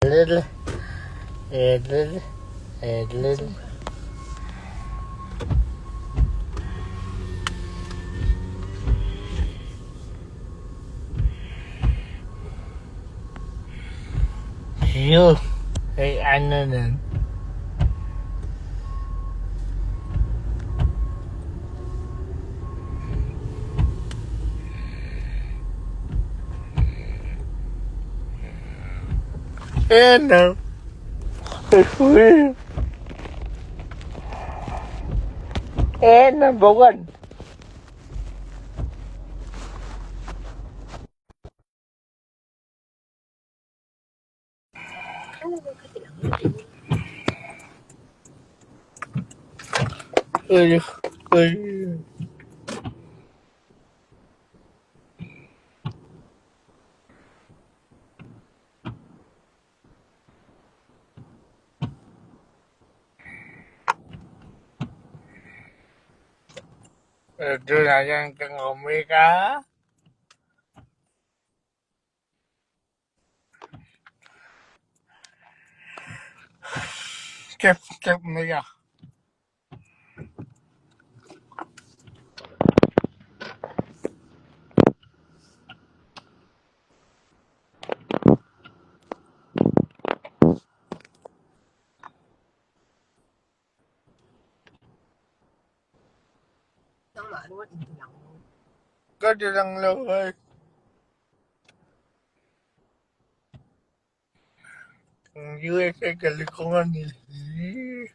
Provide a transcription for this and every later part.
Little, a little, a little. You, hey, Annan. And and number one. Tunah hian kan awm mek a. Kep kep mai a. Ka ti lang lo hei. USA California ni hi.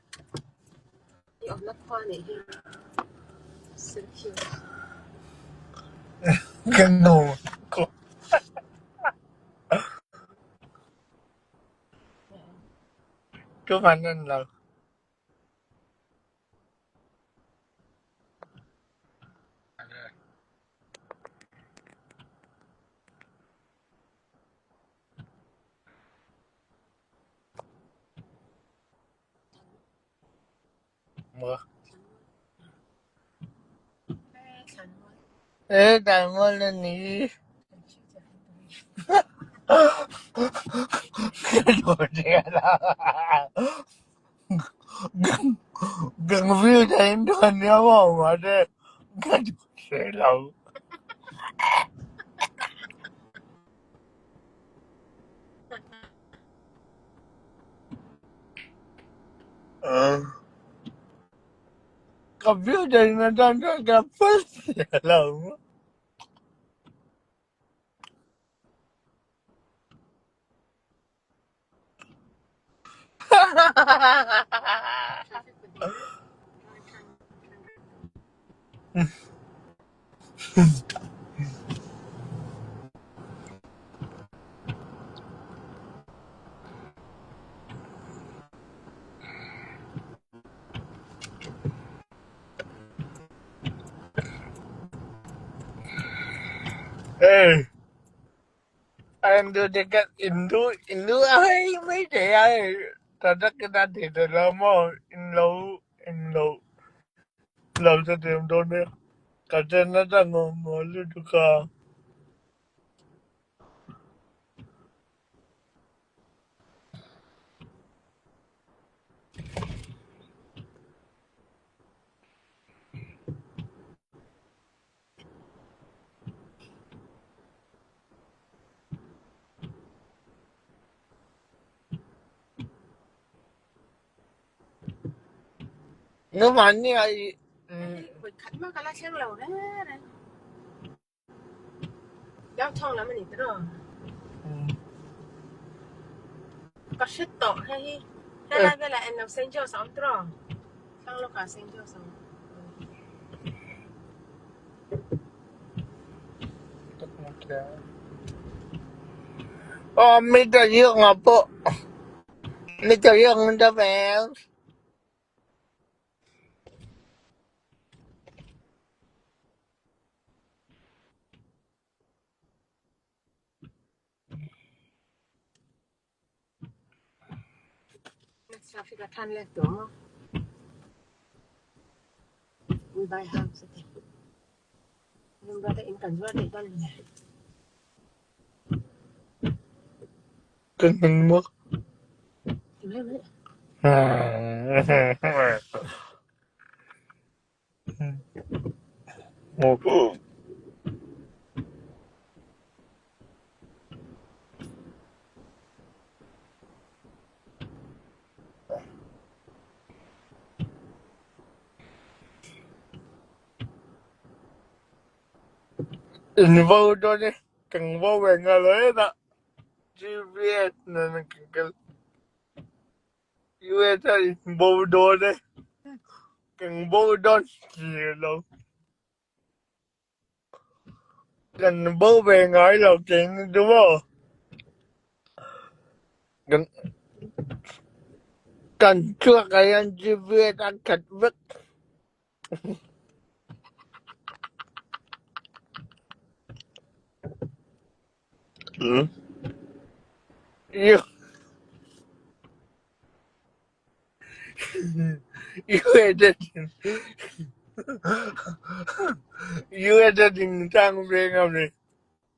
Kan no ko. Tuman an lo. Maw? Eh, diamond na ni. Computer in Hello. Computer na Hello. Hey, I'm dekat Indo Indo ai mấy chị ơi. Ta rất cái ta thì từ lâu mà Indo Indo lâu cho tìm tôi nữa. Cả trên nó đang ngồi ngồi lưu được. Nó mà như ai Oh, Mr. Dương Ngọc Mr. Dương the best. Cần mình mất. In vo dawn e, kan vo ve nghal e dah. GPS nen kan kal. US a in bo dawn e, kan bo dawn si lo. Kan bo ve ngai lo keini chu maw. Kan kan chhuak ah hian GPS a khat vek. USA dingtlang veng a mi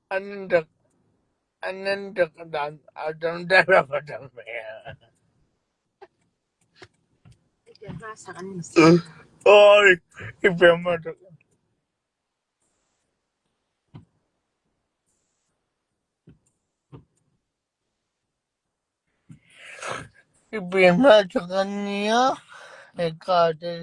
an rak an rak dan a dang deuh a dang ve. Oi, i pian ma tuk. I pian hmasak an nia, heka te.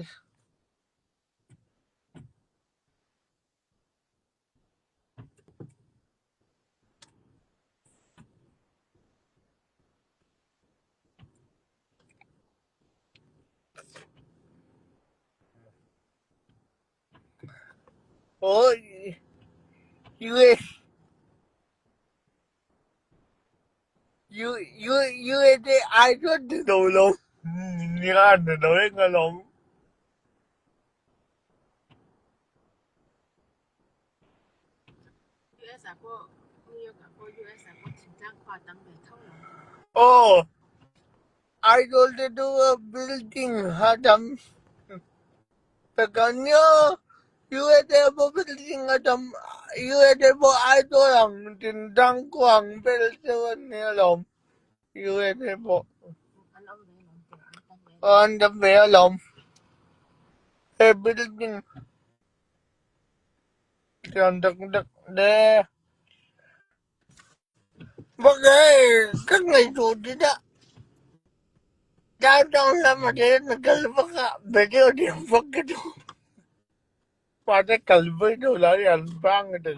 Oi, US U U USA ai suốt từ đầu lông. Ni ăn từ đầu hết cả lông. Oh, I go to do a building hadam. Takanyo USA bo building adam USA bo idol ang tindang ko ang building ni lom. USA bo. An dam ve lom. He building Tian dak dak de. Bagay, ka ngaihtuah ti dah. Downtown lamah te na kal vak a, video diam vak ka duh. Pate kal voi deuh lai an bang a ti.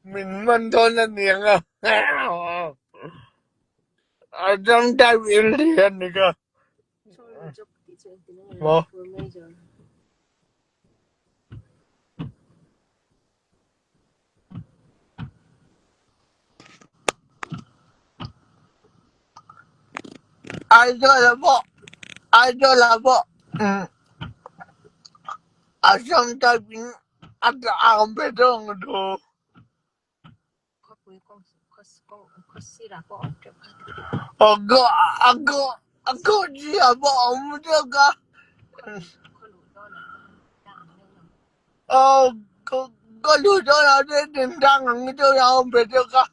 Min man dawn a niang a. A dang in lian ni ka. Maw? Aizawl ah pawh Aizawl ah pawh Assam type in a ang ve deuh ang thu. A kawhchi ah pawh a awm teuh ka. Ka luh dawn ah chuan tintang ang deuh a awm ve deuh ka.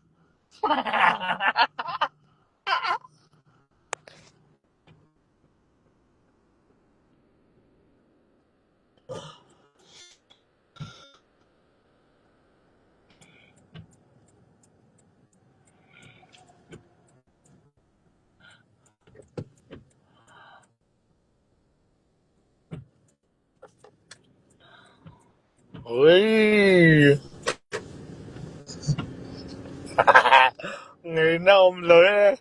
Ui. Người nó ôm lưỡi.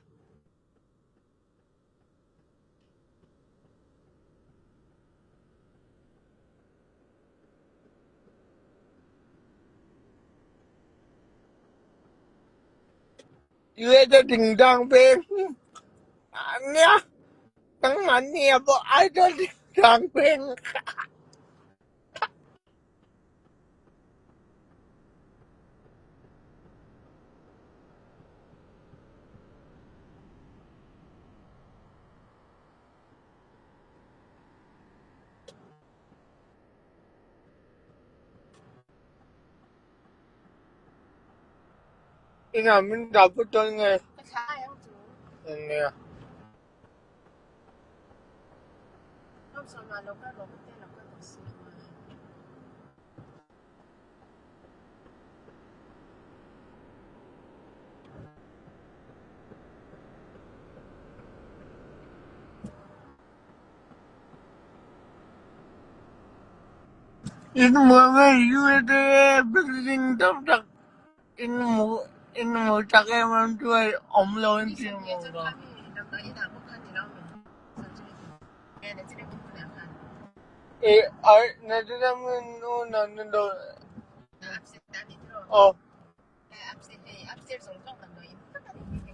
Ye te dingdang peng. Nia. Nangmah nia pawh ai chuan dingdang peng. Inah min dah pawh dawn nge? Nia. In hmuh USA building tam tak in hmuh in hmuh tak em em chu hei awm lo in ti maw ka. Aw.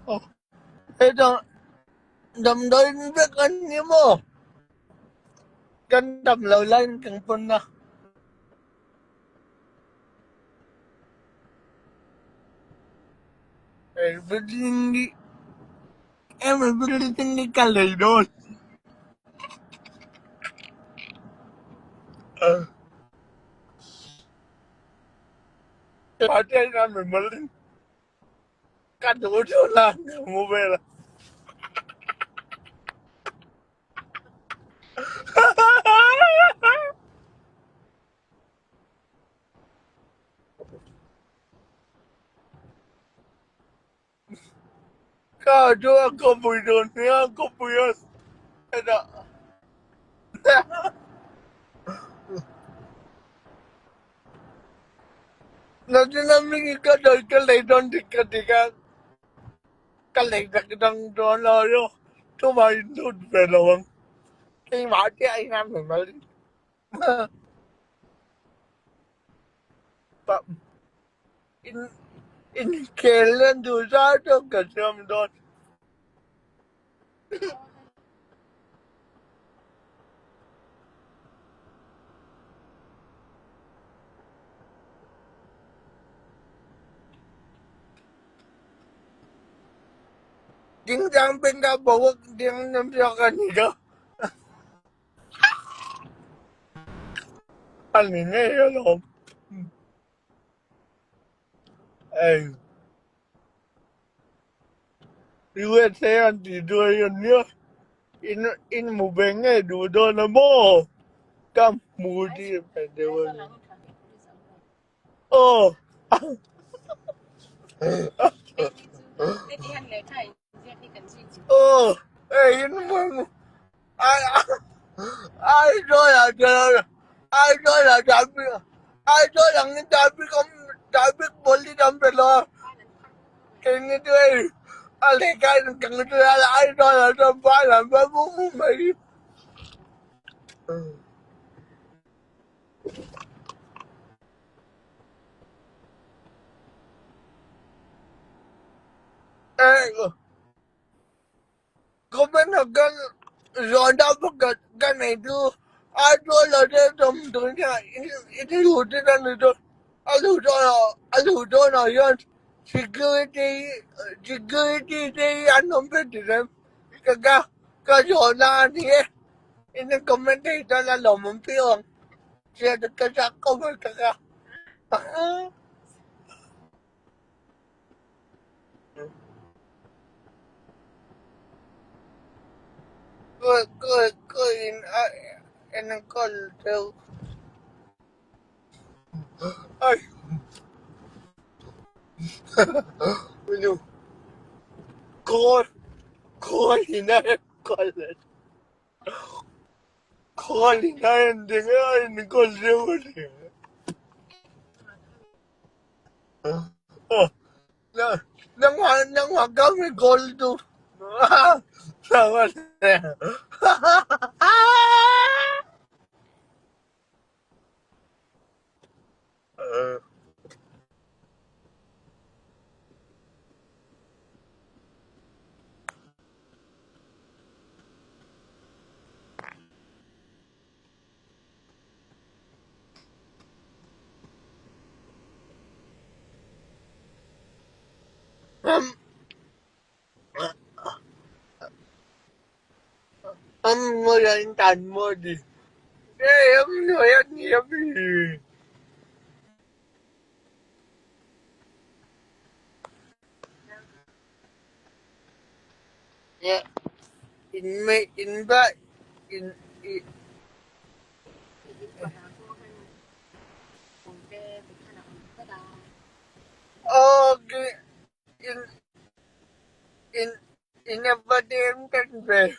Aw. Hei damdawiin vek an ni maw? Kan dam lo laiin kan pawn a. Hei building hi hemi building hi ka lei dawn. Ka duh duh la ka hmu vel a. Ka chu a khawpui dawn nia khawpui a hetah. Nakin a mi ka dawi ka lei dawn dik ka dik a, ka lei dak dang dawn lo yo tumah in lut ve lo ang keimah chiah in a mi mal in in khel a duh zar chu ka siam dawn. Dingdang benda bawak ding nam siak a ni ka. A ni ngei alawm. Ei. USA an tih chu hei a nia. In in hmu ve ngei duh dawn a maw? Ka hmu tih ve deuh a ni. Aw. Aw, hei in hmu Aizawl-ah chuan Aizawl-ah traffic Aizawl angin traffic awm traffic police an pe lo a keini chu hei a lehkha in kan hria a Aizawl-ah chuan van an va vung vung mai. Comment ah kan zawhna pakhat ka nei chu Aizawl ah te dawmdawi hian i luh te ka ni dawn a luh dawn ah a luh dawn ah hian security security te hi an awm ve tih em ka ka ka zawhna a ni e in comment thei chuan a lawmawm viau ang hriat ka chak khawp mai tak a. Ka in a enkawl deuh. Ai. Khawl khawl in a enkawl a. Khawl in a enkawl deuh a ni. Nangmah nangmah ka mi kawl tu. In me in ba in i. Okay. In in in entertainment.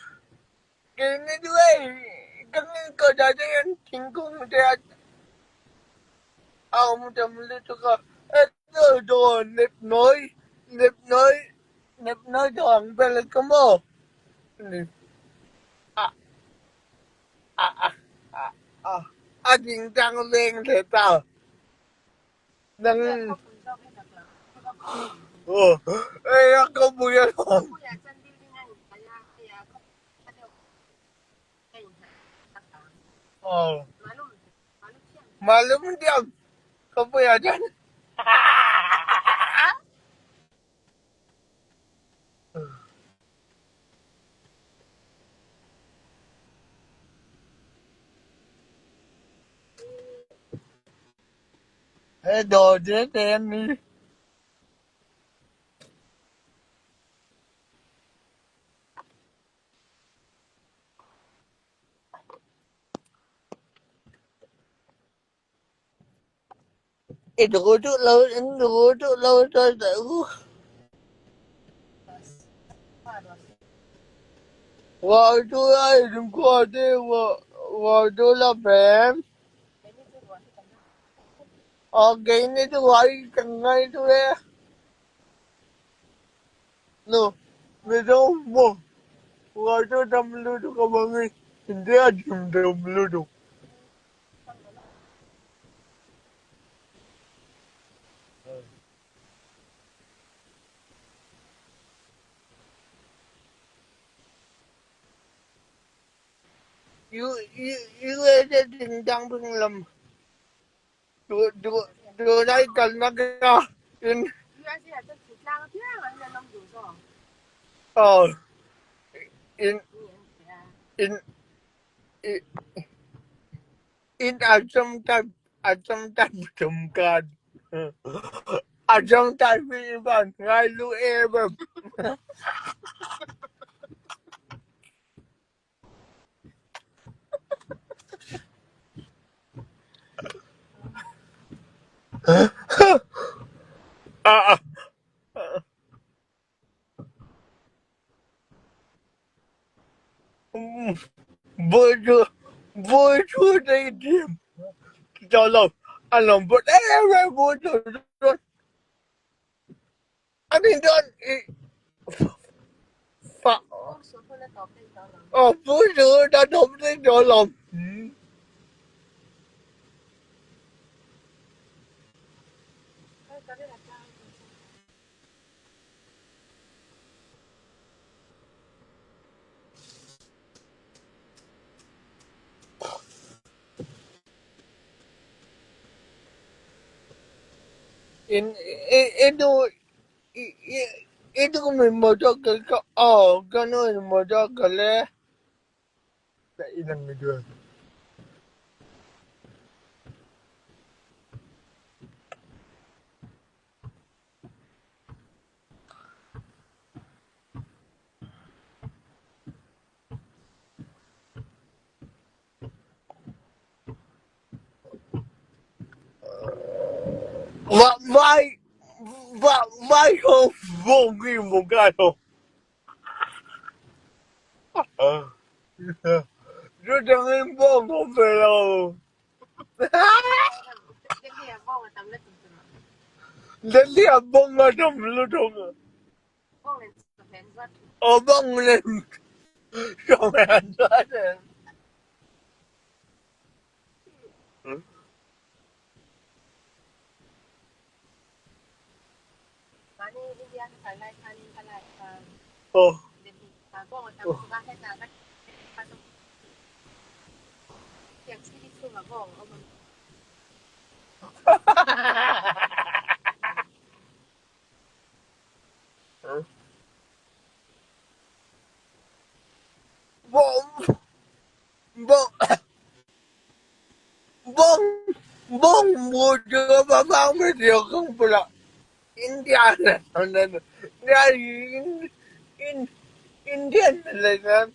Indian lên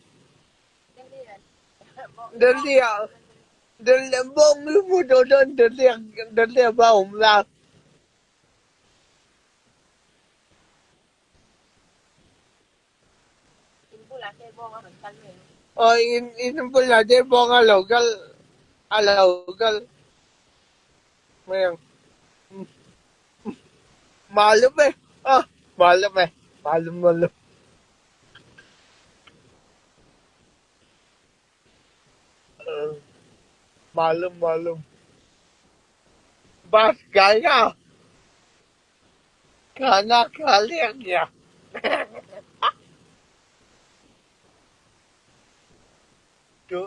Delhi Delhi bong mu do don Delhi Delhi ba um la. Aw in in bulah te bawng a lo kal a lo kal mai ang. Malum e ah malum e malum malum. Malum malum. Bas gaya खाना खा लिया क्या? तो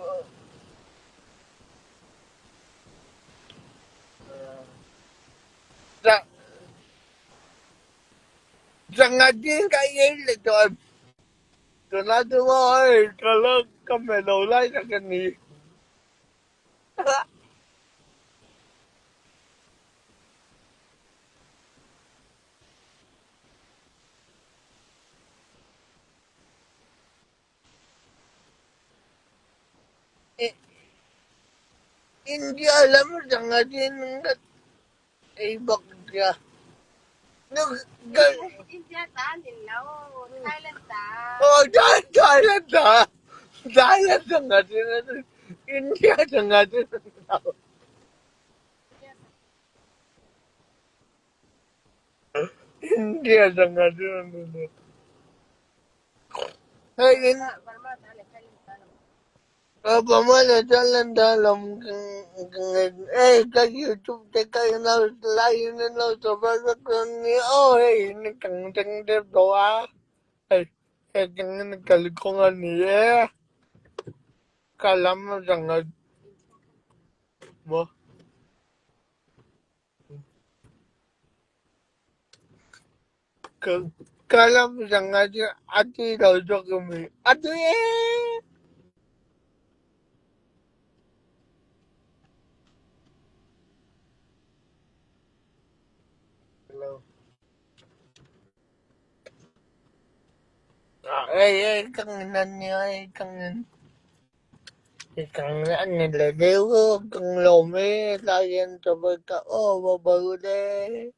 Sangatin ka yun ito. Tunatuwa ay kalau kami lola sa kani. Hindi alam mo sangatin ay bakit India ta nilo, Thailand ta. Oh, Thailand ta. Thailand sangatin India sangatin. India sangatin. Hey, Burma ta le Thailand ta. Pamana Thailand ta lam eh ka YouTube te ka na lai na na so ba ko ni oh hey ni kang teng te do a hey hey kang ni kal ko nga ni eh kalam sangat mo kalam sangat ati lo so kami ati eh Ay, ay, kang niya, ay, kang kang anh là đéo kang lồm ấy la yên cho với cả ô bà bự đấy.